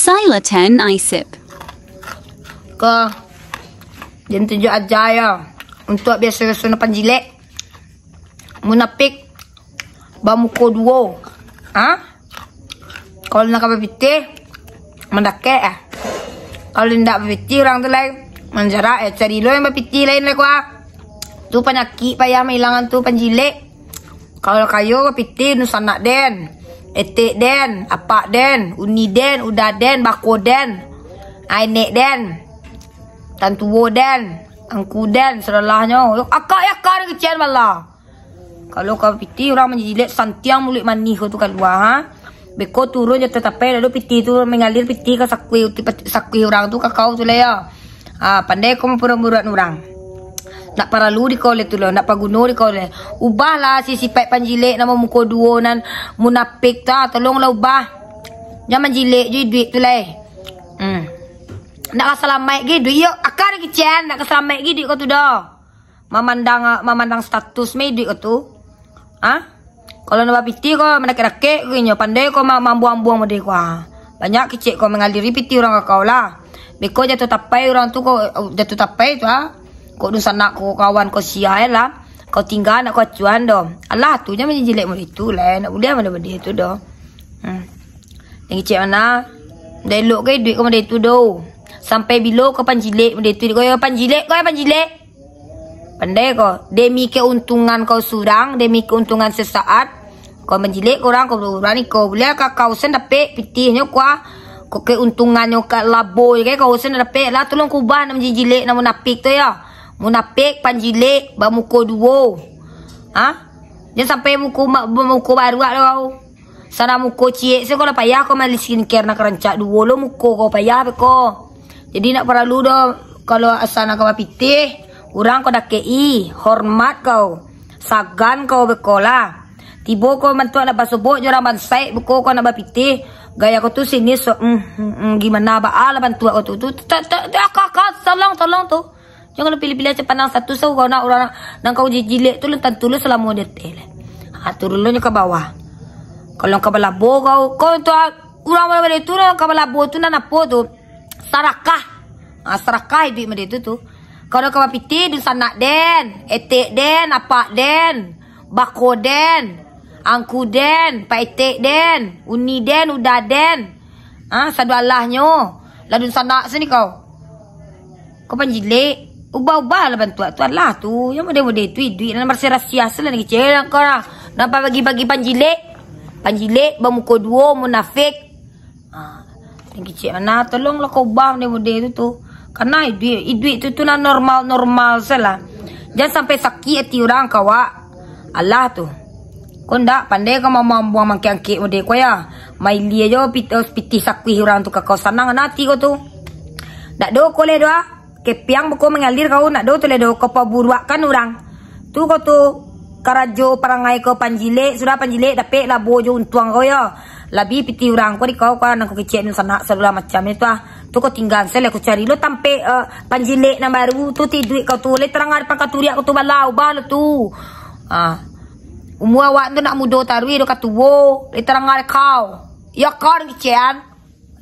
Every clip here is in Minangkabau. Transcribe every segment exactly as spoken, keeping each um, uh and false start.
Dilaten Isip. Ko, jan tunjuak aja yo. Untuak biaso-biaso nan panjilek, munafik, bamuko duo. Ha? Kalau nak ka bapitih, mandakek ah. Kalau indak bapitih urang tu lai, manjarak eh. Cari lo yang bapitih lain lai kua. Tu panyakik payah mailangan tu panjilek. Kalau kayo bapitih dunsanak den, etek den, apak den, uni den, uda den, bako den, ainek den, tantuo den, angku den, sadolahnyo. Akak ya akak den kecek bala. Kalau ka pitih urang manjijilek santiang muluik manih ko tu kalua, ha. Beko turun jatuah tapai, lalu pitih tu mangalir pitih ka sakuih, sakuih urang tu ka kau tu lah ya. Ha, pandai ko mamburuak-buruak urang. Nak paralu di kau leh tu lo, nak paguno di kau leh. Ubahlah si sipaik panjilek nan bamuko duo nan munafik tu, ah, tolonglah ubah. Jan manjilek jo iduik tu leh. Hmm. Nak ka salamaik ge iduik yo, akak den kecek, nak ka salamaik ge iduik kau tu doh. Mamandang, mamandang status mah iduik ko tu. Ha? Kalau nak bapitih ko mandakek-dakek ko inyo, pandai ko ma-, mambuang-buang mode ko, ha. Banyak kecek ko mangaliri pitih urang ka kau lah. Beko jatuah tapai urang tu ko, jatuah tapai tu, ha. Kok dunsanak ko kawan ko sia lah. Kau tingga nak ko acuan doh. Alah tu jan manjijilek mode tu lah, nak buliah mode-mode tu doh. Hmm. Nan kecek mah, ndak elok ka iduik ko mode tu doh. Sampai bilo ko panjilek mode tu, ko yo panjilek, ko yo panjilek. Pandai ko, demi keuntungan kau surang, demi keuntungan sesaat, kau manjilek ka urang, kau urang ni, kau buliah ka kau sen dapek pitihnyo kua, kau keuntungan nyo ka labo je, kau sen dapek lah, tolong kubah nan manjijilek, nan munafik tu yo. Munafik, panjilek, bamuko duo. Ha? Jan sampai muko ma-, bamuko baruak lah kau. Sanak muko ciek se ko lah payah ko mali skincare nan karancak duo lo muko ko payah beko. Jadi nak paralu doh, kalau asa nak ka bapitih, urang ko dakek-i, hormat kau, sagan kau beko lah. Tibo ko bantuak nak basobok jo urang bansaik, beko ko nak bapitih, gaya ko tu sini so, mm, mm, mm, gimana baa lah bantuak ko tu, tu, tu, tu, tu, tu, akak, akak, tolong, tolong tu. Jan kalau pilih-pilih aja pandang satu, so, kau nak urang nan kau jijilek tu, lun tantu lu salamo di ateh lah. Ha, turun lu nyo ka bawah. Kalau ka balabo kau, kau tu, ah, urang balabo tu, lah ka balabo tu nan apo tu? Sarakah. Ha, sarakah iduik mode tu tu. Kau nak ka bapitih, dunsanak den, etek den, apak den, bako den, angku den, paetek den, uni den, uda den. Ha, sadualahnyo. Lah dunsanak sini kau. Kau panjilek, ubah-ubah lah bantuak tu lah tu. Yang mode-mode tu iduik nan barasiah-rasiah se lah nan kecek kau lah. Nan pabagi-bagi panjilek, panjilek bamuko duo, munafik. Ha, nan kecek mah, tolonglah kau ubah mode-mode tu tu. Karena iduik, iduik tu tu nan normal-normal se lah. Jan sampai sakik ati urang ka awak. Alah tu. Ko ndak pandai ka mambuang-buang mangkek-angkek mode ko ya. Mailia jo pit-, pitih sakuih urang tu ka kau, sanang ati ko tu. Ndak do ko leh doh, ah. Kepiang beko mangalir kau, ndak do tu leh doh, kau paburuakkan urang. Tu ko tu karajo parangai kau panjilek, sudah panjilek dapek labo jo untuang kau yo. Labiah pitih urang ko di kau, kau nan kau kecek dunsanak sagalo macam itu ah. Tu kau tingga se leh, kau cari lo tampek, eh, panjilek nan baru tu, ti iduik kau tu. Leh tarang ari pangka turiak kau tu bala, ubah lo tu. Ah. Umua awak tu nak mudo taruih, dah ka tuo, leh tarang ari kau. Yo kau nan kecekan.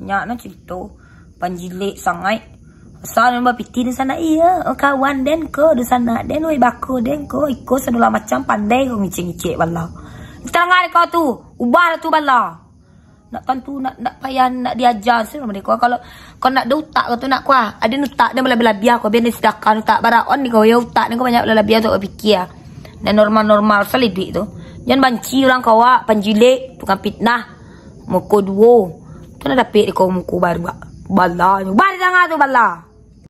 Banyak nan carito. Panjilek sangaik. Asal nan bapitih di sanak, iyo, oh, kawan den ko, di sanak den, weh, bako den ko, iko sagalo macam pandai kau ngicek-ngicek bala. Tarang ari kau tu, ubah lah tu bala. Nak tantu, nak, nak payah, nak diaja se mode ko. Kalau kau nak do utak kau tu nak kuah, ado utak den balabiah-labiah ko, bia den sadakah utak. Baraon di kau yo utak den ko banyak balabiah tu kau pikia. Nan normal-normal se lah iduik tu. Jan banci urang ka awak, panjilek, tukang pitnah, muko duo. Tu nan dapek di kau muko baruak. Bala, ubah di tangah tu bala.